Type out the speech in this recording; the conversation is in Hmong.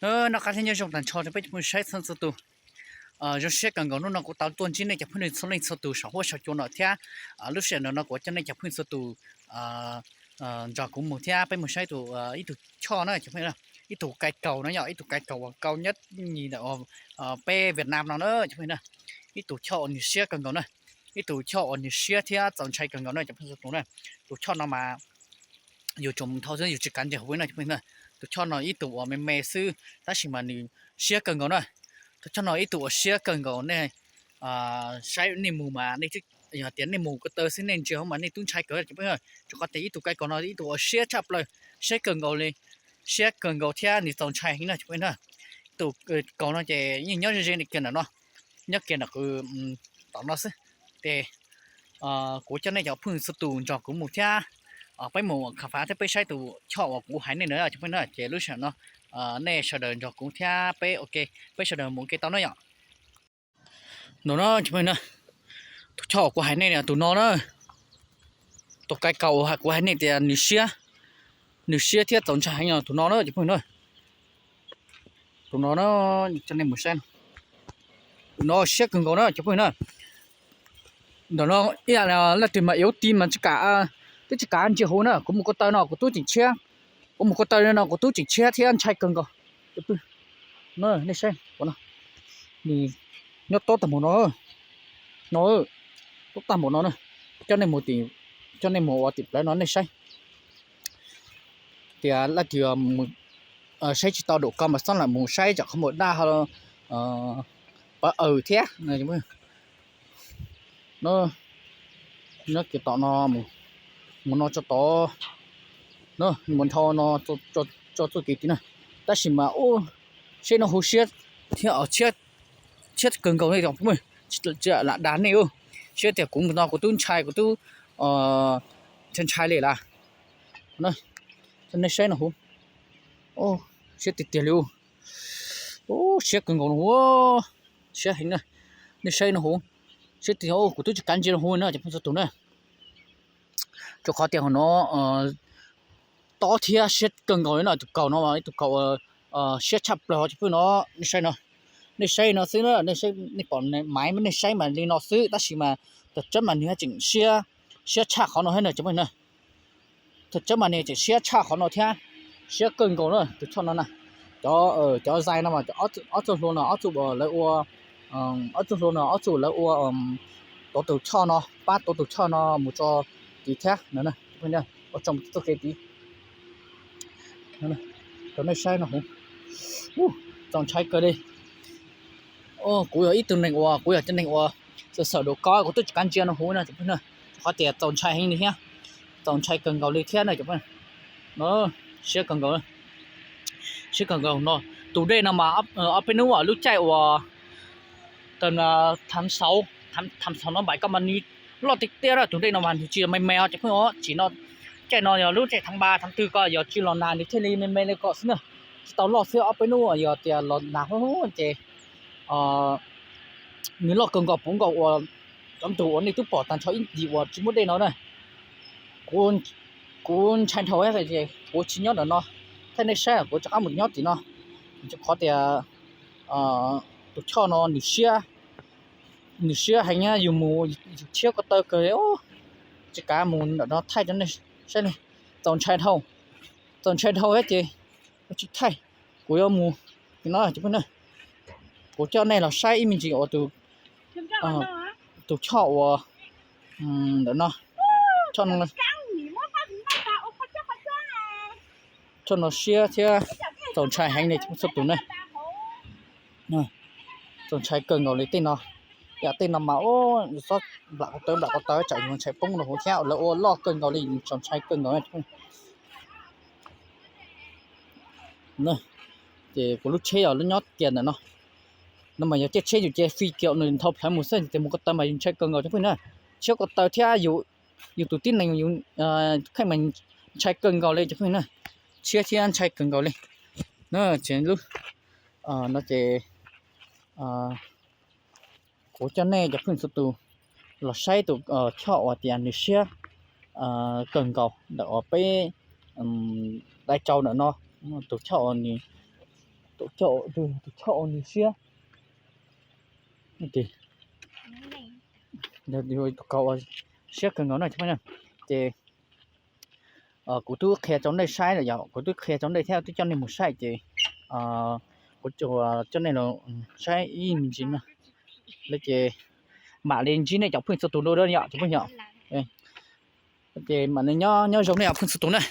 Noj qab thiab nyob zoo tag nrho rau peb cov phooj ywg saib txhua txhua tus. Zoo siab kawg nkaus hnub no kuv tau tuaj ntsib nej cov phooj ywg txhua leej txhua tus saum huab saum cua no thiab. Lub sij hawm no kuv coj nej cov phooj ywg txhua tus nrog kuv mus thiab peb mus saib tus ib tug choj na cov phooj ywg, ib tug kais kaus no yog ib tug kais kaus uas kaus nyob nyis ntawm peb Vietnam no na cov phooj ywg na. Ib tug choj uas nws siab kawg nkaus na, ib tug choj uas nws siab thiab txaus ntshai kawg nkaus na cov phooj ywg txhua tus na. Tus choj no mas yus tsuas mus thauj xwb yus tsis kav ntsej huv na cov phooj ywg na. Tus choj no ib tug uas me me xwb tab sis mas nws siab kawg nkaus na. Tus choj no ib tug uas siab kawg nkaus nej saib nej mus mas nej twb, yog tias nej mus ko taw xwb nej ntsia hauv mas nej twb ntshai kawg cov phooj ywg, rau qhov tias ib tug kais kaus no ib tug uas siab tshaj plaws, siab kawg nkaus li, siab kawg nkaus thiab nws txaus ntshai heev na cov phooj ywg na. Tus kaus no ces yeej nyob ze ze kiag ntawm no, nyob kiag ntawm qw tom no xwb. Ces kuv coj nej cov phooj ywg txhua tus nrog kuv mus thiab peb mus khám phá thiab peb saib tus choj uas kuv hais nej na cov phooj ywg na. Ces lub sij hawm no nej sawv daws nrog kuv thiab peb, ok, peb sawv daws mus ua ke tau na yom. Tus no cov phooj ywg na, tus choj uas kuv hais nej tus no na, tus kais kaus uas kuv hais nej tias nws siab, nws siab thiab txaus ntshai heev no tus no na cov phooj ywg na. Tus no na, coj nej mus saib, tus no siab kawg nkaus na cov phooj ywg na. Ntawm no ib yam li leej twg mas yuav ti mas tsis kam, twb tsis kam ntsia huv na. Kuv mus ko taw no kuv twb tseem tshiab, kuv mus ko taw no kuv twb tseem tshiab thiab ntshai kawg nkaus. Nej saib, nws nyob tob tag npaum no, no, tob tag npaum no na. Coj nej mus tim, coj nej mus ua tim plawv no nej saib. Tias leej twg saib tsis tau dum ko mas xob lam mus saib tsam qhov muag daj ho pov aws thiab. Nyob kiag tom no, mus no tso tod, mus dhau no tso txuj kev tid na. Tab sis mas ub, seb no huv siab thiab, tshiab kawg nkaus li, tsis lam dag nej, seb tias kuv mus no kuv twb ntshai, kuv twb ntshai ntshai li lawm. Nej saib no huv, siab tiag tiag li, siab kawg nkaus no huv, siab heev na. Nej saib no huv, siab tiag, kuv twb tsis kav ntsia no huv na cov phooj ywg txhua tus na. Rau qhov tias hauv no tob thiab siab kawg nkaus li no, tus kaus no ib tug kaus siab tshaj plaws cov phooj ywg no. Nej saib no, nej saib no xwb na, nej pom maiv nej saib mas li no xwb tab sis mas tawm tsawb mas nws tseem siab, siab tshaj qhov no thiab na cov phooj ywg na. Tawm tsawb mas nws tseem siab tshaj qhov no thiab, siab kawg nkaus na tus choj no na. Cov, cov zais no mas ob txoj hlua no ob txoj lawv ua, ob txoj hlua no ob txoj lawv ua, tuav tus choj no, pab tuav tus choj no mus tso tid thiab, ua tso txoj kev tid. Rau nej saib no huv, txaus ntshai kawg li. Kuv yog ib tug neeg uas, kuv yog cov neeg uas xav xav dum ko kuv twb tsis kav ntsia no huv na, rau qhov tias txaus ntshai heev li thiab, txaus ntshai kawg nkaus li thiab na cov phooj ywg. Siab kawg nkaus, siab kawg nkaus no. Tus dej no mas ob peb hnub lub caij uas thav xauv, thav xauv no npaim ko mas nws loj tiag tiag na, tus dej no mas nws tsis me me os cov phooj ywg. Tsim no, caij no yog lub caij thav npa thav twg ko yog tsis los nag nws thiaj li me me li ko xwb na. Tsis tau loj xwb, ob peb hnub yog tias los nag ces nws loj kawg nkaus puv nkaus uas cov ntug uas nej twb pom tag nrho ib ncig uas tsis muaj dej no na. Kuv ntshai dhau ces kuv tsis nyob ntawm no, thaij nej saib kuv rov qab mus nyob tim no. Qhov tias tus choj no nws siab, nws siab heev, yus mus yus thiab ko taw kawg, tsis kav mus ntawm no thaij rau nej saib li. Txaus ntshai dhau, txaus ntshai dhau thiab ces kuv tsis thaij, kuv yuav mus tim no cov phooj ywg. Kuv coj nej los saib ib me ntsis uas tus choj uas ntawm no, choj no siab thiab txaus ntshai heev li txhua tus ne. Txaus ntshai kawg nkaus li tej no. Yam tej no mas xob nplam ko taw nplam ko taw tsam yus ntshai poob rau huv thiab, lawv ua loj kawg nkaus li, txaus ntshai kawg nkaus. Ces kuv lub tsheb yog lub nyob kiag ntawm no, no mas yog caij tsheb yus ces fij kiag nws nthau plhawv mus xwb, ces mus ko taw mas yus ntshai kawg nkaus cov phooj ywg na. Tsheb ko taw thiab yus tus tib neeg yus kheej mas ntshai kawg nkaus li cov phooj ywg na. Tshiab thiab ntshai kawg nkaus li. Ces lub no ces kuv coj nej cov phooj ywg txhua tus los saib tus choj uas tias nws siab kawg nkaus ntawm uas peb Lai Châu ntawm no, tus choj uas nws Tus choj ua nws siab, tus kau siab kawg nkaus na. Ces kuv twb qhia rau nej saib lawm yom, kuv twb qhia rau nej thiab twb coj nej mus saib ces kuv coj nej los saib ib me ntsis no. Lawm ces mam li ntsib nej cov phooj ywg txhua tus dua yom cov phooj ywg. Ces mam li nyob zoo nej cov phooj ywg txhua tus na.